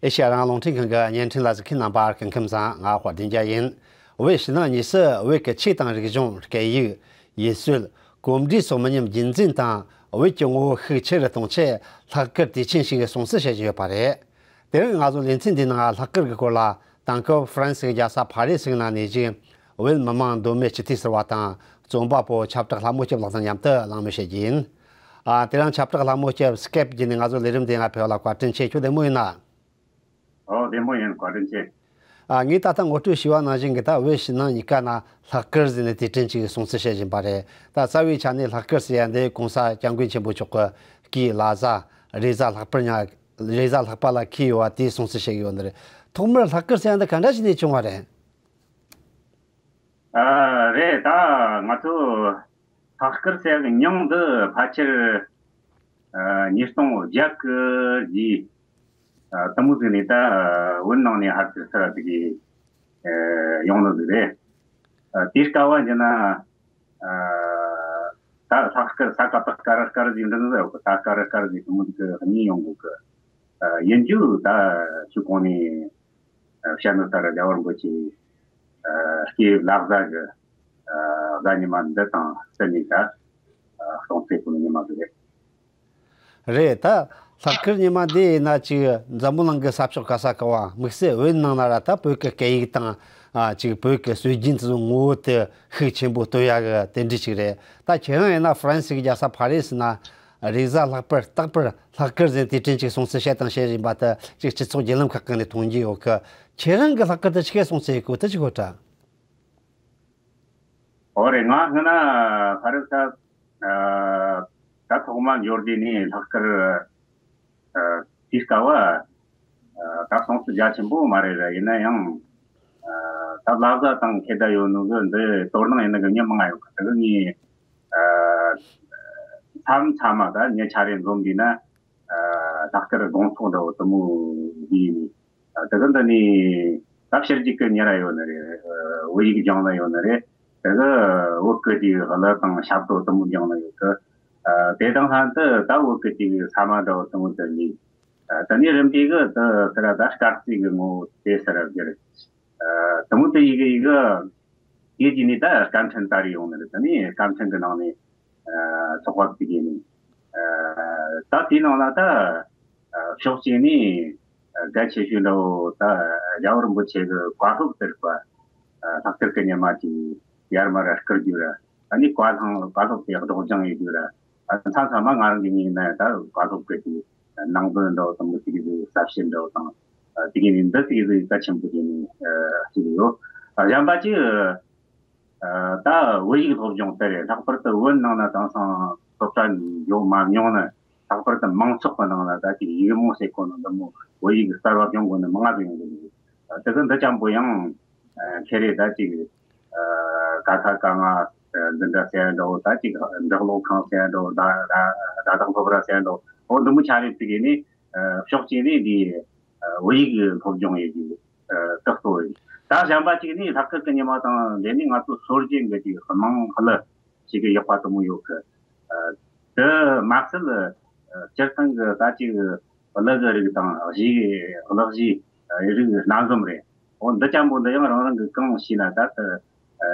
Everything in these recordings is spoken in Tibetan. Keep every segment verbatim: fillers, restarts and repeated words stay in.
ཨེ་ཤ་ཡ་རང་དབང་རླུང་འཕྲིན་ཁང་གི་བརྙན་འཕྲིན་ལ་གཟིགས་མཁན་རྣམ་པ་སྐུ་ཁམས་བཟང་། ང་དཔལ་ལྡན་རྒྱལ་ཡིན། བོད་ཕྱི་ནང་གཉིས་སུ་བོད་ཀྱི་ཆོས་དང་རིག་གཞུང་། སྐད་ཡིག་ཡུལ་སྲོལ། གོམས་འདྲིས་སོགས་མི་ཉམས་རྒྱུན་འཛིན་དང་བོད་ཀྱི་ངོ་བོ་ཤུགས་ཆེ་རུ་གཏོང་ཆེད་ལྷག་དཀར་དུས་ཆེན་ཞིག་གི་སྲུང་བརྩི་བྱེད་བཞིན་ཡོད་པ་རེད། དེ་རིང་ང་ཚོ་ལེ་ཚན་འདིའི་ནང་ལྷག་དཀར་གྱི་སྐོར་ལ་དེང་སྐབས་ཧྥ་རན་སི་གི་རྒྱལ་ས་ཕ་རི་སི་གི་ནང་གནས་བཞུགས་བོད་མི་མང་མདོ་སྨད་སྤྱི་འཐུས་ཟུར་པ་དང་རྩོམ་པ་པོ་ཁྱབ་བསྒྲགས་ལྷ་མོ་སྐྱབས་ལགས་དང་མཉམ་དུ་གླེང་མོལ་བྱེད་རྒྱུ་ཡིན། ཨ། དེ་རིང་ཁྱབ་བསྒྲགས་ལྷ་མོ་སྐྱབས་སི་ཀེབ་བརྒྱུད་ནས་ང་ཚོ་ལས་རིམ་འདི་ནང་ཕེབས་པ་ལ་བཀའ་དྲིན་ཆེ། ཁྱོད་བདེ་མོ་ཡིན་ན། ཨོ། བདེ་མོ་ཡིན། བཀའ་དྲིན་ཆེ། ཨ། ངས་ད་ལྟ་ངོ་སྤྲོད་ཞུས་པ་ནང་བཞིན་གྱི་ད་བོད་ཕྱི་ནང་གཉིས་ཀ་ན་ལྷག་དཀར་ཟེར་ནས་དུས་དྲན་གཅིག་སྲུང་བརྩི་བྱེད་བཞིན་པ་རེད། ད་རྩ་བའི་ཆ་ནས་ལྷག་དཀར་ཟེར་ཡ་འདི་གོང་ས་སྐྱབས་མགོན་ཆེན་པོ་མཆོག་གི་སྐུའི་བླ་གཟའ་རེས་གཟའ་ལྷག་པར་ཉ་རེས་གཟའ་ལྷག་པ་ལ་འཁེལ་ཡོད་པ་དེའི་སྲུང་བརྩི་བྱེད་ཀྱི་ཡོད་ནི་རེད། ཐོག་མར་ལྷག་དཀར་ཟེར་ཡ་འདི་ག་འདྲ་བྱས་ནས་བྱུང་བ་རེད། ཨ། རེད། ད་ང་ཚོ་ལྷག་དཀར་ཟེར་ཡ་གི་མྱིང་འདི་ཕལ་ཆེར་ཨ། ཉིས་སྟོང་བརྒྱད་གི་རྗེས་ཨ། དེ་མོ་ཟིག་ནས་ད་བོད་ནང་ནས་ཧར་ཚུར་ཚུར་ཟིག་གི་ཨ། ཡོང་ནི་ཟིག་རེད། ཨ། དེའི་སྐབས་བ་ཡིན་ན་ཨ། ད་ལྷག་དཀར་ས་ཀ་པ་དཀར་དཀར་ཟིག་འདྲ་ཟིག་ཡོད་གི། ད་དཀར་དཀར་ཟིག་དེ་མོ་ཟིག་གི་གཉིས་ཡོང་གི་གི། ཨ། ཡིན་རྒྱུ་ད་ཞུ་གོང་ནས་ཨ། བཤད་ནོ་ལྟར་རྒྱལ་བ་རིན་པོ་ཆེ་ཨ། སྐུའི་བླ་གཟའ་གི་ཨ། གཟའ་ཉི་མ་འདི་དང་བསྟུན་ནས་ད་ཨ། སྲུང་བརྩི་གོ་ནོ་ཉི་མ་ཟིག་རེད། རེད། ད་ལྷག་དཀར་ཉི་མ་འདི་ཡིན་ན་ཅིག་འཛམ་བུ་གླིང་གི་ས་ཕྱོགས་ག་ས་ག་བ་དམིགས་བསལ་བོད་ནང་ན་ར་ད་བོད་ཀྱི་སྐད་ཡིག་དང་ཨ། ཅིག་བོད་ཀྱི་སྲོལ་རྒྱུན་དེ་ཚོ་ངོ་བོ་དེ་ཤུགས་ཆེན་པོ་སྟོན་ཡ་གི་རྟེན་འབྲེལ་ཅིག་རེད། ད་ཁྱེད་རང་ཡིན་ན་ཧྥ་རན་སི་གི་རྒྱལ་ས་ཕ་རི་སི་ན་རེས་གཟའ་ལྷག་པར་རྟག་པར་ལྷག་དཀར་ཟེར་དུས་དྲན་ཅིག་སྲུང་བརྩི་བྱས་དང་བྱེད་བཞིན་པ་དེ་ཅིག་སྤྱི་ཚོགས་བརྒྱུད་ལམ་ཁག་གི་ནས་མཐོང་རྒྱུ་ཡོད་གི། ཁྱེད་རང་གི་ལྷག་དཀར་དེ་ཆི་གས་སྲུང་བརྩི་ཡེད་གོ་དེ་ཅི་གོ་དྲ། ཨོ་རེད། ང་སྔོན་ན་ཕ་རི་སི་ད་ཐོག་མ་འབྱོར་དུས་ནས་ལྷག་དཀར་ཨ། དེའི་སྐབས་བ་ཨ། ད་སྲུང་བརྩི་རྒྱ་ཆེན་པོ་མ་རེད་ར། ཡིན་ན་ཡང་ཨ། ད་བླ་གཟའ་དང་འཁེལ་བསྡད་ཡོད་ནོ་གི་འདི་དོ་སྣང་ཡིན་ནོ་གི་མྱི་མང་ང་ཡོད་གི། དེ་གི་ངས་ཨ། མཚམས་མཚམས་མ་ད་མྱི་ཆ་རེ་འཛོམས་དུས་ན་ཨ། ལྷག་དཀར་དགོང་ཚོགས་འདྲ་བོ་དེ་མོ་ཟིག་ཡིན། ཨ། དེ་གི་འདི་ནས་ད་ཕྱི་རྒྱལ་གི་མྱི་ར་ཡོད་ནི་རེད། ཨ། བོད་ཡིག་སྦྱང་ནི་ཡོད་ནི་རེད། དེ་གི་བོད་གི་དེ་གི་གླུ་དང་ཞབས་བྲོ་དེ་མོ་སྦྱང་ནི་ཡོད་གི། ཨ། དེ་དང་ལྷན་དུ་ད་བོད་གི་དེ་གི་ས་མ་འདྲ་བོ་དེ་མོ་དེ་ནས། ཨ། དེ་ནས་རིམ་པས་གི་དེ་ཟེར་ར་ད་སྐར་རྩིས་གི་ངོ་བོ་དེ་ཟེར་ར་བསྒྱུར། ཨ། དེ་མོ་དེ་ཡི་གི་ཡི་གི་དེ་རྗེས་ནས་ད་སྐར་འཕྲིན་ད་རེས་ཡོང་ནི་རེད། དེ་ནས་སྐར་འཕྲིན་གི་ནང་ནས་ཨ། ཚོགས་པ་དེ་གི་ནས་ཨ། ད་དེའི་ནང་ལ་ད་ཨ། ཕྱོགས་གཅིག་ནས་ཨ། གལ་ཆེ་ཤོས་འདྲ་བོ་ད་རྒྱལ་བ་རིན་པོ་ཆེ་གི་བཀའ་སློབ་ཟེར་བ། ཨ། ལྷག་དཀར་གི་ཉི་མ་དེ་ཡར་མར་བསྐུར་རྒྱུ་ར། ཨ་ནི་བཀའ་ལྷང་བཀའ་སློབ་དེ་སྒྲོག་སྦྱང་ཡེད་རྒྱུ་ར། ཨ། མཚམས་མཚམས་མ་ང་རང་གི་ངོས་ནས་ད་བཀའ་སློབ་གི་དེ་ནང་དོན་འདྲ་བོ་དང་མི་ཚིག་གི་ཟབ་བཤད་འདྲ་བོ་དང་། ཨ། དེ་གི་ནི་འདི་ཚིག་གི་གལ་ཆེན་པོ་དེ་ནི་ཨ། གཅིག་ཡོད། ཨ། གཞན་པ་ཅིག་ཨ། ད་བོད་ཡིག་སློབ་སྦྱོང་དེ་རེད། ལྷག་པར་དུ་བོད་ནང་ན་དེང་སང་སློབ་གྲྭ་འགྱོ་མ་མྱོང་ན། ལྷག་པར་དུ་མང་ཚོགས་ཀྱི་ནང་ན་ད་ཅིག་ཡིག་རྨོངས་ཟེར་གོ་ནོ་འདི་མོ་བོད་ཡིག་གསར་བ་སྦྱོང་དགོས་ནི་མང་ང་ཟིག་ཡོང་གི་འདུག། ཨ། དེ་གི་འདི་ཅན་པོ་ཡང་ཨ། ཁེ་རེ་ད་ཅིག་ཨ། ཀ་ཁ་ག་ང་འཛིན་གྲྭ་ཟེར་ཡ་འདྲ་བོ། ད་ཅིག་སྦྲག་སློབ་ཁང་ཟེར་ཡ་འདྲ་བོ། ད་ད་ད་དག་སློབ་གྲྭ་ཟེར་ཡ་འདྲ་བོ། འོ་འདི་མོ་ཆ་རེ་ཟིག་གི་ནི་ཨ། ཕྱོགས་གཅིག་ནས་འདི་ཨ། བོད་ཡིག་གི་སློབ་སྦྱོང་ཡེད་རྒྱུ་ཨ། ཏག་ཏག་ཡིན། ད་གཞན་པ་གཅིག་ནི་ལྷག་དཀར་གི་ཉི་མ་དང་འབྲེལ་ནས་ང་ཚོ་སྲོལ་རྒྱུན་གི་དེ་དམངས་གླུ་ཞིག་གི་ཡག་པ་དེ་མོ་ཡོད་གི། ཨ། དེ་མ་ཟད་ཨ། སྤྱིར་བཏང་གི་ད་ཅིག་གླུ་གི་རིགས་དང་གཞས་གླུ་གཞས་ཨ། རིགས་སྣ་འཛོམས་རེད། འོ་འདི་ཅན་པོ་འདི་ཡང་རང་རང་གི་གང་ཤེས་ན་ད་ལྟ་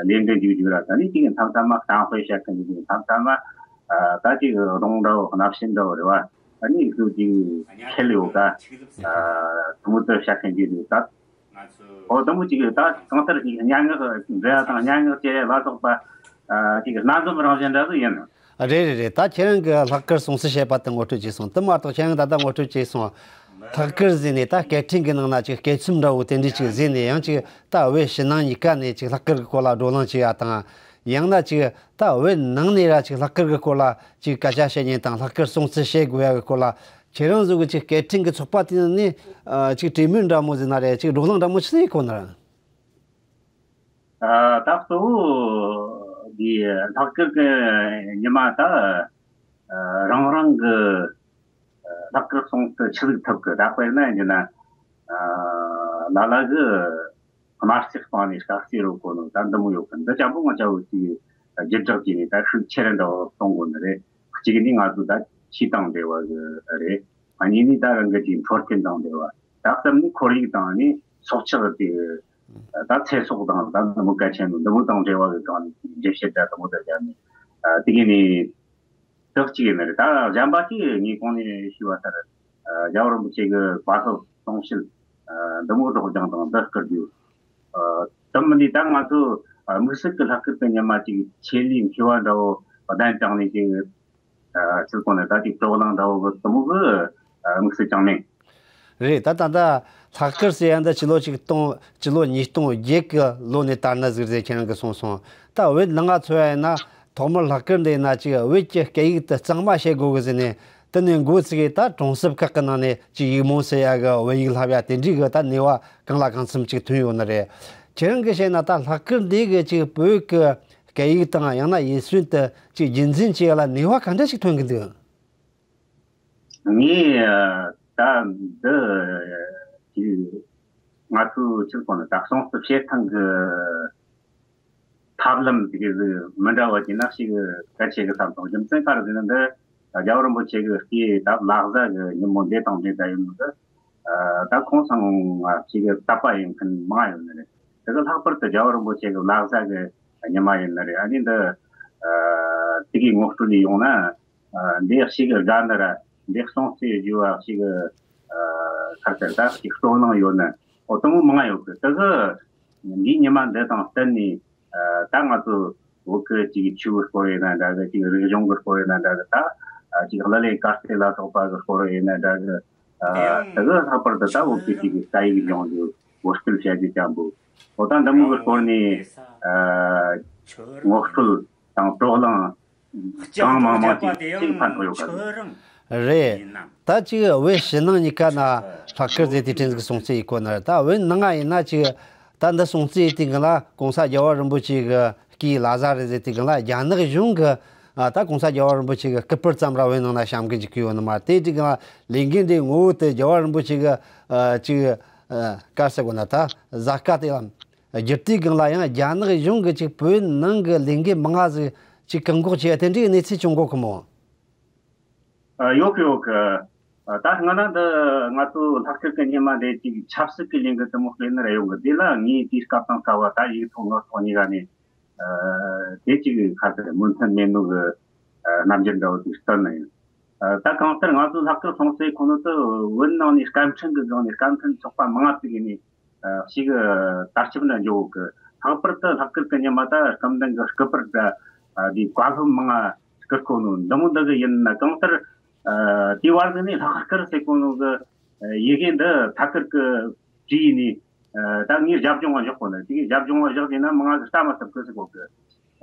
ལས་འགུལ་འཇུག་རྒྱུ་ར། ད་ནི་ཅིག་མཚམས་མཚམས་མ་གཏམ་དཔེ་བཤད་གི་འཇུག། མཚམས་མཚམས་མ་ཨ། ད་ཅིག་སྡོང་འདྲ་བོ་གནམ་ཤིང་འདྲ་བོ་རེད་བ། ད་ནི་ཁོ་ཅིག་ཁེལ་ཡོད་ཀ། ཨ། དེ་མོ་དེ་བཤད་གི་འཇུག་འདུག་ད། འོ་དེ་མོ་ཅིག་ད་གང་ལྟར་ཅིག་སྙན་ངག་འབྲི་ཡ་དང་སྙན་ངག་བཅས་ལ་སོགས་པ་ཨ། ཅིག་སྣ་འཛོམས་རང་བཞིན་འདྲ་ཟིག་ཡིན། རེད་རེད་རེད། ད་ཁྱེད་རང་གི་ལྷག་དཀར་སྲུང་བརྩི་བྱེད་པ་དེ་ངོ་སྤྲོད་ཅིག་སོང་། དེ་མ་གཏོགས་ཁྱེད་རང་ད་ལྟ་ངོ་སྤྲོད་ཅིག་སོང་། ལྷག་དཀར་ཟེར་ནས་ད་སྐད་འཕྲིན་གྱི་ནང་ན་ཅིག་སྐད་ཚོམས་འདྲ་བོ་དེ་འདྲ་ཅིག་ཟེར་ནས། ཡང་ཅིག་ད་བོད་ཕྱི་ནང་གཉིས་ཀ་ནས་ཅིག་ལྷག་དཀར་གྱི་སྐོར་ལ་བགྲོ་གླེང་བྱེད་ཡ་དང་། ཡང་ན་ཅིག་ད་བོད་ནང་ནས་ར་ཅིག་ལྷག་དཀར་གྱི་སྐོར་ལ་ཅིག་སྐད་ཆ་བཤད་མཁན་དང་། ལྷག་དཀར་སྲུང་བརྩི་བྱེད་དགོས་ཡ་གི་སྐོར་ལ་ཁྱེད་རང་ཚོ་གི་ཅིག་སྐད་འཕྲིན་གྱི་ཚོགས་པ་དེ་ནས་ཨ། ཅིག་གྲོས་མོལ་འདྲ་མོ་ཟེར་ན་རེད། ཅིག་བགྲོ་གླེང་འདྲ་མོ་ཅི་ཟིག་ཡེད་གོ་ནི་རེད། ཨ། ད་གཙོ་བོ་འདི་ལྷག་དཀར་གྱི་ཉི་མ་ད་ཨ། རང་རང་གི་ཨ། ལྷག་དཀར་སྲུང་བརྩི་ཆི་ཟིག་ཐུབ་གི། ད་དཔེར་ན་ཡིན་རྒྱུ་ན་ཨ། ལ་ལ་གི་དམར་ཆས་སྤངས་ནས་དཀར་རྩེ་རུ་གོ་ནོ་ད་འདི་མོ་ཡོད་གི། འདི་ཅན་པོ་ང་ཅག་བོད་ཀྱིས་བརྒྱུད་བསྒྲགས་བྱས་ནས་ད་ཤུགས་ཆེ་རུ་འདྲ་བོ་གཏོང་དགོས་ནི་རེད། གཅིག་ནི་ང་ཚོ་ད་ཆོས་དང་འབྲེལ་བ་གི་རེད། གཉིས་ནི་ད་རང་གི་ཅིག་འཕྲོད་བསྟེན་དང་འབྲེལ་བ། ད་གསུམ་ནི་ཁོར་ཡུག་དང་ནི་སྲོག་ཆགས་དེ་ད་ཚེ་སྲོག་དང་ད་འདི་མོ་གལ་ཆེན་པོ་འདི་མོ་དང་འབྲེལ་བ་གི་སྒང་ནས་འགྲེལ་བཤད་འདྲ་དང་པོ་དེ་བརྒྱབ་ནས་དེ་གི་ནི་དག་ཅིག་ཡིན་ནི་རེད། ད་གཞན་པ་ཅིག་ངས་གོང་ནས་ཞུས་པ་ལྟར་རྒྱལ་བ་རིན་པོ་ཆེ་གི་བཀའ་སློབ་གསུང་བཤད་འདི་མོ་སྒྲོག་སྦྱང་དང་འདི་སྐུར་རྒྱུ། དེ་མིན་ནི་ད་ང་ཚོ་དམིགས་བསལ་གྱི་ལྷག་དཀར་གྱི་ཉི་མ་ཅིག་ཆེད་ལས་མཁས་པ་འདྲ་བོ་གདན་དྲངས་ནས་ཅིག་ཚུལ་ཁོ་ན་ད་ཅིག་བགྲོ་གླེང་འདྲ་བོ་གི་དེ་མོ་གི་དམིགས་བསལ་ཅང་མེད། རེད། ད་ད་ལྟ་ལྷག་དཀར་ཟེར་ཡ་འདི་ཕྱི་ལོ་ཆིག་སྟོང་ཕྱི་ལོ་ཉིས་སྟོང་བརྒྱད་ཀྱི་ལོ་ནས་དར་ནི་ཟིག་རེད། ཁྱེད་རང་གིས་གསུངས་སོང་། ད་བོད་ནང་ང་མཚོན་ཡ་ཡིན་ན་ཐོག་མར་ལྷག་དཀར་འདི་ཡིན་ན་ཅིག་བོད་ཀྱི་སྐད་ཡིག་དེ་གཙང་མ་བྱེད་དགོས་གི་ཟེར་ནས་དེ་ནས་འགོ་ཚུགས་གི་ད་གྲོང་གསེབ་ཁག་གི་ནང་ནས་ཅིག་ཡིག་རྨོངས་སེལ་ཡ་གི་བོད་ཡིག་བསླབ་ཡ་དེ་འདྲའི་གི་ད་ནུས་པ་གང་ལ་གང་འཚམ་ཅིག་ཐོན་ཡོད་ནི་རེད། ཁྱེད་རང་གིས་བཤད་ན་ད་ལྷག་དཀར་འདི་གི་ཅིག་བོད་ཀྱི་སྐད་ཡིག་དང་ཡང་ན་ཡིག་སྲོལ་དེ་ཅིག་རྒྱུན་འཛིན་བྱེད་ཡ་ལ་ནུས་པ་ག་འདྲ་ཞིག་ཐོན་གི་འདུག་ངས་ད་འདི་ཅིག་ང་ཚོའི་ཕྱིར་ཁོ་ན་ད་གསུང་རྩོམ་བྱེད་སྟངས་ཀྱི་ཐབས་ལམ་དེ་ག་ཟིག་མི་འདྲ་བ་ཅིག་ན་ཞིག་གལ་ཆེ་གི་བསམ་སོང་། རྒྱུ་མཚན་ག་རེ་ཟེར་ན་འདི་རྒྱལ་བ་རིན་པོ་ཆེ་གི་སྐུའི་ད་བཀའ་སློབ་གི་ཉིན་མོ་འདི་དང་འདི་ད་ཡིན་ནོ་འདི། ད་ཁོང་ཚང་ཞིག་གི་དད་པ་ཡིན་མཁན་མང་ཡོད་ནི་རེད། དེ་གི་ལྷག་པར་དུ་རྒྱལ་བ་རིན་པོ་ཆེ་གི་བཀའ་སློབ་གི་ཉི་མ་ཡིན་ནི་རེད། ཨ་ནི་འདི་དེ་གི་ངོ་སྤྲོད་ལས་ཡོང་ན། འདི་ཞིག་གི་དགའ་ནི་ར་འདི་སོང་ཚེ་རྒྱུ་བ་ཞིག་གི་ཁ་ཚར་ད་ཞིག་སྤྲོ་སྣང་ཡོད་ནི་འོ་དེ་མོ་མང་ཡོད་གི། དེ་གི་འདི་ཉི་མ་འདི་དང་བསྟུན་ནས་ད་ང་ཚོ་བོད་གི་ཅིག་ཆོས་གི་སྐོར་ཡིན་ན་འདྲ་གི། ཅིག་རིག་གཞུང་གི་སྐོར་ཡིན་ན་འདྲ་གི། ད་ཅིག་ཀླད་པའི་དཀའ་སྤྱད་ལ་སོགས་པ་གི་སྐོར་ཡིན་ན་འདྲ་གི། དེ་གི་ལྷག་པར་དུ་ད་བོད་གི་ཅིག་གི་སྐད་ཡིག་སྦྱོང་རྒྱུ་བོད་སྐད་བཤད་རྒྱུ་ཅན་པོ་འོ་ད་འདི་མོ་གི་སྐོར་ནས་ངོ་སྤྲོད་དང་བགྲོ་གླེང་གང་མང་མང་ཅིག་ཅིག་ཕན་ཐོགས་ཡོད་ག་ཟེར། རེད། ད་ཅིག་བོད་ཕྱི་ནང་གཉིས་ཀ་ན་ལྷག་དཀར་ཟེར་དུས་དྲན་གི་སྲུང་བརྩི་ཡེད་གོ་ནི་རེད། ད་བོད་ནང་ང་ཡིན་ན་ཅིག་ད་འདི་སྲུང་བརྩི་ཡེད་དུས་སྒང་ལ་གོང་ས་རྒྱལ་བ་རིན་པོ་ཆེ་གི་སྐུའི་བཀའ་སློབ་རེད་ཟེར་དུས་སྒང་ལ་རྒྱ་ནག་གཞུང་གི་ད་གོང་ས་རྒྱལ་བ་རིན་པོ་ཆེ་གི་སྐུ་པར་ཙམ་ར་བོད་ནང་ན་བཤམས་གི་འཇུག་གི་ཡོད་ནི་མ་རེད། དེ་དུས་སྒང་ལ་ལས་འགན་དེ་ངོ་བོ་དེ་རྒྱལ་བ་རིན་པོ་ཆེ་གི་ཅིག་ག་ཟེར་དགོས་ན་ད་གཟའ་སྐར་དེ་ལ་བསྒྱུར་དུས་སྒང་ལ་ཡང་རྒྱ་ནག་གཞུང་གི་ཅིག་བོད་ནང་གི་ལས་འགན་མང་ང་ཟིག་ཅིག་བཀག་འགོག་བྱས་དེ་འདྲའི་གནས་ཚུལ་བྱུང་གོ་གི་མོ། ཨ། ཡོད་གི་ཡོད་གི། ཨ། ད་སྔ་ན་འདི་ང་ཚོ་ལྷག་དཀར་གི་ཉི་མ་འདི་ཅིག་ཆབ་སྲིད་ཀྱི་ལས་འགུལ་དེ་མོ་སྤེལ་ནི་རེ་ཡོང་གི། དེ་ལ་ངས་དེའི་སྐབས་དང་སྐབས་བ་ད་ཡིག་ཐོག་ངག་ཐོག་གཉིས་ཀ་ནས་ཨ། དེ་ཅིག་གི་ཁ་གཏད་མོས་མཐུན་མེད་ནོ་གི་ཨ། རྣམ་འགྱུར་འདྲ་བོ་ཅིག་སྟོན་ནི་ཡིན། ཨ། ད་གང་ལྟར་ང་ཚོ་ལྷག་དཀར་སྲུང་བརྩི་ཁོ་ནོ་ཚོ་བོད་ནང་ནས་སྐད་འཕྲིན་གི་སྒང་ནས་སྐད་འཕྲིན་ཚོགས་པ་མང་ང་ཟིག་ནས་ཨ། ཞིག་ཨ། དར་ཁྱབ་ན་འགྱོ་གི། ལྷག་པར་དུ་ལྷག་དཀར་གི་ཉི་མ་ད་སྐུ་མདུན་གི་སྐུ་པར་ད་ཨ། དེའི་བཀའ་སློབ་མང་ང་བསྐུར་གོ་ནོ་འདི་མོ་འདི་གི་ཡིན་ན། གང་ལྟར་ཨ། དེའི་བར་གི་ནས་ལྷག་དཀར་ཟེར་གོ་ནོ་གི་ཡི་གེ་འདི་ཐད་ཀར་གི་བྲིས་ནས་ཨ། ད་ངས་རྒྱབ་ལྗོངས་བ་བཞག་གོ་ནི། དེ་གི་རྒྱབ་ལྗོངས་བ་བཞག་དེ་ན་མང་ང་གི་ལྟ་མི་ཐུབ་གི་ཟེར་གོ་གི།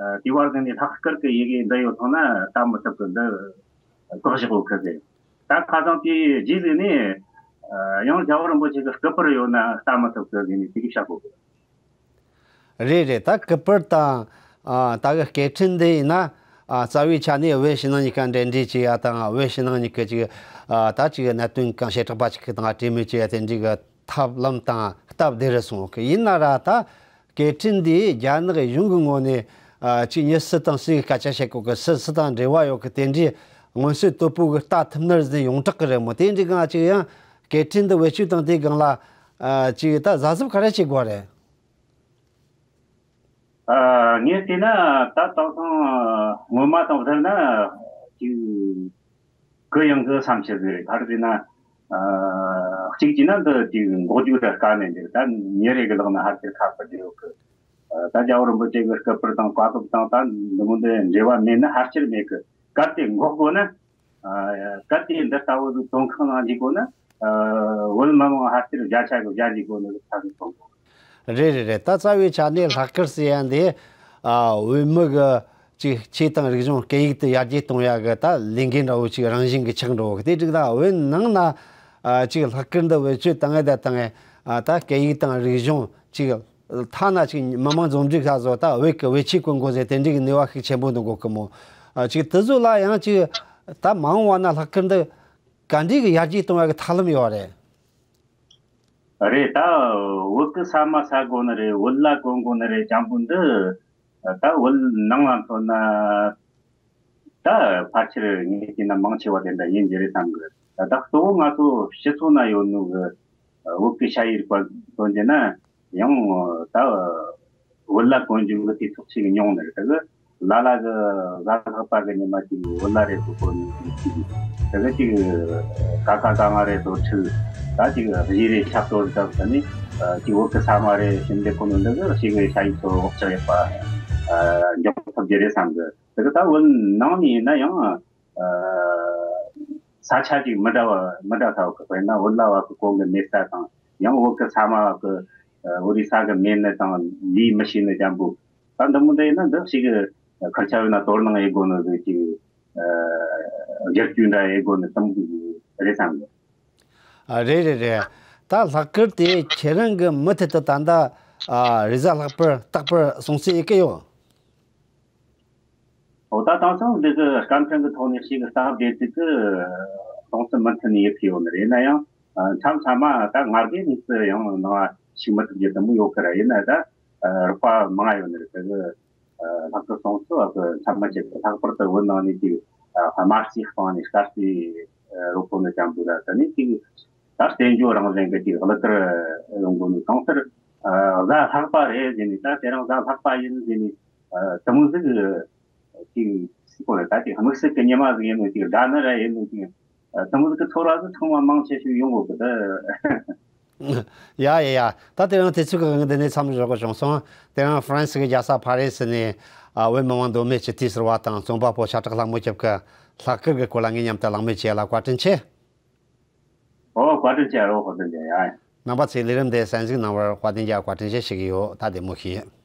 ཨ། དེའི་བར་གི་ནས་ལྷག་དཀར་གི་ཡི་གེ་འདི་ཡོད་ཐང་ན་ལྟ་མི་ཐུབ་གི། འདི་བཀག་བཞག་གོ་གི་ཟེར། ད་ཁ་སང་དེའི་རྗེས་ཟིག་ནས་ཨ། ཡང་རྒྱལ་བ་རིན་པོ་ཆེ་གི་སྐུ་པར་ཡོད་ན་ལྟ་མི་ཐུབ་གི་ཟེར་ནས་དེ་གི་བཤད་གོ་གི། རེད་རེད། ད་སྐུ་པར་དང་ཨ། ད་གི་སྐད་འཕྲིན་འདི་ཡིན་ན་ཨ། རྩ་བའི་ཆ་ནས་བོད་ཕྱི་ནང་གཉིས་ཀ་འབྲེལ་འདྲིས་བྱེད་ཡ་དང་བོད་ཕྱི་ནང་གཉིས་ཀ་ཅིག་ཨ། ད་ཅིག་གནད་དོན་གང་བྱེ་བྲག་པ་ཅིག་གི་སྟེང་གྲོས་མོལ་བྱེད་ཡ་དེ་འདྲའི་གི་ཐབས་ལམ་དང་སྟབས་བདེ་རུ་སོང་གི། ཡིན་ན་ར་ད་སྐད་འཕྲིན་འདི་རྒྱ་ནག་གཞུང་གི་ངོས་ནས་ཨ། ཅིག་མྱི་སུ་དང་སུའི་སྐད་ཆ་བཤད་གོ་གི། སུ་སུ་དང་འབྲེལ་བ་ཡོད་གི། དེ་འདྲའི་མངོན་གསལ་དོད་པོ་གི་ལྟ་ཐུབ་ནི་རེད་ཟེར་ཡོངས་གྲགས་གི་རེད་མོ། དེ་འདྲའི་སྒང་ཅིག་ཡང་སྐད་འཕྲིན་འདི་བེད་སྤྱོད་བཏང་དེའི་སྒང་ལ་ཨ། ཅིག་ད་གཟབ་གཟབ་ག་རེ་བྱེད་དགོས་རེད། ཨ། ངས་བལྟས་ན་ད་དེང་སང་སྔོན་མ་དང་བསྡུར་ན་ཅིག་གུ་ཡངས་གི་བསམ་ཤེས་ཟིག་རེད། ག་རེ་ཟེར་ན། ཨ། གཅིག་བྱས་ན་འདི་ཅིག་འགོག་རྒྱུ་ར་དཀའ་ནས་འདུག། ད་མྱི་རེ་གི་ལག་ན་ཕལ་ཆེར་ཁ་པར་འདི་ཡོད་གི། ཨ། ད་རྒྱལ་བ་རིན་པོ་ཆེ་གི་སྐུ་པར་དང་བཀའ་སློབ་དང་ད་འདི་མོ་འདི་འབྲེལ་བ་མེད་ན་ཕལ་ཆེར་མེད་གི། གལ་ཏེ་འགོག་དགོས་ན། ཨ། གལ་ཏེ་འདི་ལྟ་བུ་ཟིག་བཙོན་ཁང་ནང་འཇུག་དགོས་ན། ཨ། བོད་མི་མང་ཕལ་ཆེར་བརྒྱ་ཆ་གི་བརྒྱ་འཇུག་དགོས་ནི་ལ་ཐག་གིས་བཙོང་དགོས། རེད་རེད་རེད། ད་རྩ་བའི་ཆ་ནས་ལྷག་དཀར་ཟེར་ཡ་འདི་ཨ། བོད་མི་གི་ཅིག་ཆོས་དང་རིག་གཞུང་སྐད་ཡིག་དེ་ཡར་རྒྱས་གཏོང་ཡ་གི་ད་ལས་འགན་འདྲ་བོ་ཅིག་རང་བཞིན་གྱི་ཆགས་འགྲོ་གི། དེ་འདྲ་ད་བོད་ནང་ན་ཨ། ཅིག་ལྷག་དཀར་འདི་བེད་སྤྱོད་བཏང་ཡ་ད་བཏང་ཡ། ཨ། ད་སྐད་ཡིག་དང་རིག་གཞུང་ཅིག་ཐ་ན་ཅིག་མི་མང་འཛོམས་འདུས་ཁ་བཟོ་ད་བོད་ཀྱི་བོད་ཆས་གོན་དགོས་ཟེར་དེ་འདྲའི་གི་ནུས་པ་ཤུགས་ཆེན་པོ་འདོན་དགོས་གི་མོ། ཨ། ཅིག་དེ་ཚོ་ལ་ཡང་ཅིག་ད་མ་འོངས་པ་ན་ལྷག་དཀར་འདི་ག་འདྲའི་གི་ཡར་རྒྱས་གཏོང་བ་གི་ཐབས་ལམ་ཡོད་རེད། རེད། ད་བོད་གི་ས་མ་ཟ་དགོས་ནི་རེད། བོད་ལྭ་གོན་དགོས་ནི་རེད། ཅང་པོ་འདི་ད་བོད་ནང་ལ་མཚོན་ན་ད་ཕལ་ཆེར་ངས་བལྟས་ན་མང་ཆེ་བ་དེ་འདྲ་ཡིན་རྒྱུ་རེད་བསམ་གི། ད་གཙོ་བོ་ང་ཚོ་སྤྱི་ཚོགས་ན་ཡོད་ནོ་གི་ བོད་ཀྱི་ཞ་ཡི་རིག་པ་སྟོན་རྒྱུ་ན་ཡང་ད་བོད་ལྭ་གོན་རྒྱུ་གི་དུས་ཚོད་ཅིག་ཉུང་ནི་རེད། དེ་གི་ལ་ལ་གི་གཟའ་ལྷག་པ་གི་ཉི་མ་ཅིག་བོད་ལྭ་རེ་ཚོ་གོན་ནི་ཅིག་དེ་གི་ཅིག་ཀ་ཁ་ག་ང་རེ་ཚོ་ཁྲིད། ད་ཅིག་གཞས་རེ་ཆབ་ཏོ་རེ་ཚོ་ནི་ཅིག་བོད་ཀྱི་ས་མ་རེ་ཞིམ་འདེབས་གོ་ནོ་འདི་གི་ཞིག་གི་ཞ་ཡི་ཚོ་བག་ཆགས་ཡོད་པ་འཇོག་ཐུབ་རྒྱུ་རེད་བསམ་གི། དེ་གི་ད་བོད་ནང་ནས་ཡིན་ན་ཡང་ས་ཆ་ཅིག་མི་འདྲ་བ་མི་འདྲ་ས་བ་གི། དཔེར་ན་བོད་ལྭ་བ་གི་གོང་གི་མེད་ས་དང་ཡང་བོད་གི་ས་མ་གི་བོད་རིགས་ས་གི་མེད་ནི་དང་ལུས་མི་ཤེས་ནི་ཅན་པོ། ད་འདི་མོ་འདི་ཡིན་ན་འདི་ཞིག་གི་ཁུར་ཆ་བས་ན་དོ་སྣང་ཡེད་དགོས་ནི་ཟིག་ཅིག་བསྒྱུར་བཅོས་འདྲ་ཡེད་དགོས་ནི་དེ་མོ་ཟིག་རེད་བསམ་གི། ཨ། རེད་རེད་རེད། ད་ལྷག་དཀར་དེ་ཁྱེད་རང་གི་མུ་མཐུད་དུ་ད་ལྟ་ཨ་རེས་གཟའ་ལྷག་པར་རྟག་པར་སྲུང་བརྩི་ཡེད་གི་ཡོད། འོ་ད་དེང་སང་འདི་གི་སྐར་ཕྲན་གི་ཐོག་ནས་ཞིག་གི་སྟབས་བདེ་ཅིག་གི་སྲུང་བརྩི་མུ་མཐུད་ནས་ཡེད་གི་ཡོད་ནི་རེད། ཡིན་ན་ཡང་མཚམས་མཚམས་མ་ད་ང་རྒན་ནས་ཚུར་ཡང་ནང་ཞུགས་མི་ཐུབ་རྒྱུ་དེ་མོ་ཡོད་གི་ར། ཡིན་ན་ད་རོགས་པ་མང་ང་ཡོད་ནི་རེད། དེ་གི་ལྷག་དཀར་སྲུང་བརྩི་བ་གི་མཚམས་མ་ཆད་གི། ལྷག་པར་དུ་བོད་ནང་ནས་ཅིག་དམར་གསོད་སྤང་ནས་དཀར་གསོད་རོགས་པོ་ནི་ཅན་པོ་ར། དེ་ནས་ཅིག་ད་བཙན་བྱོལ་རང་བཞིན་གྱི་ཅིག་གླུ་གར་ཡོང་དགོས་ནི། གང་ལྟར་གཟའ་ལྷག་པ་རེད་ཟེར་ནས། ད་དེ་རིང་གཟའ་ལྷག་པ་ཡིན་ཟེར་ནས་དེ་མོ་ཟིག་ཅིག་སྲིད་པོ་རེད། ད་ཅིག་དམིགས་བསལ་གྱི་ཉི་མ་ཟིག་ཡིན་ནོ་ཅིག་དགའ་ནི་ར་ཡིན་ནོ་ཅིག་དེ་མོ་ཟིག་གི་ཚོར་བ་ཟིག་ཚང་མ་མང་ཆེ་ཤོས་ཡོང་གོ་གི་ད། ཡ་ཡ་ཡ། ད་དེ་རིང་དུས་ཚོད་ཀྱི་དབང་གིས་འདི་ནས་མཚམས་འཇོག་དགོས་བྱུང་སོང་། དེ་རིང་ཧྥ་རན་སི་གི་རྒྱལ་ས་ཕ་རི་སི་ནས་ཨ་བོད་མི་མང་མདོ་སྨད་སྤྱི་འཐུས་ཟུར་པ་དང་རྩོམ་པ་པོ་ཤ་ཁྲག་ལྷ་མོ་ཁྱེད་ཀྱིས་ལྷག་དཀར་གྱི་སྐོར་ལ་ངའི་མཉམ་དུ་གླེང་མོལ་བྱས་ལ་བཀའ་དྲིན་ཆེ། ཨོ་བཀའ་དྲིན་ཆེ་རོ། ཧོ་དྲིན་ཆེ་ཡ། རྣམ་པ་ཚོས་ལས་རིམ་འདི་གསན་གཟིགས་གནང་བར་བཀའ་དྲིན་ཆེ། བཀའ་དྲིན་ཆེ་ཞུ་གི་ཡོད། ད་བདེ་མོ་བྱོས།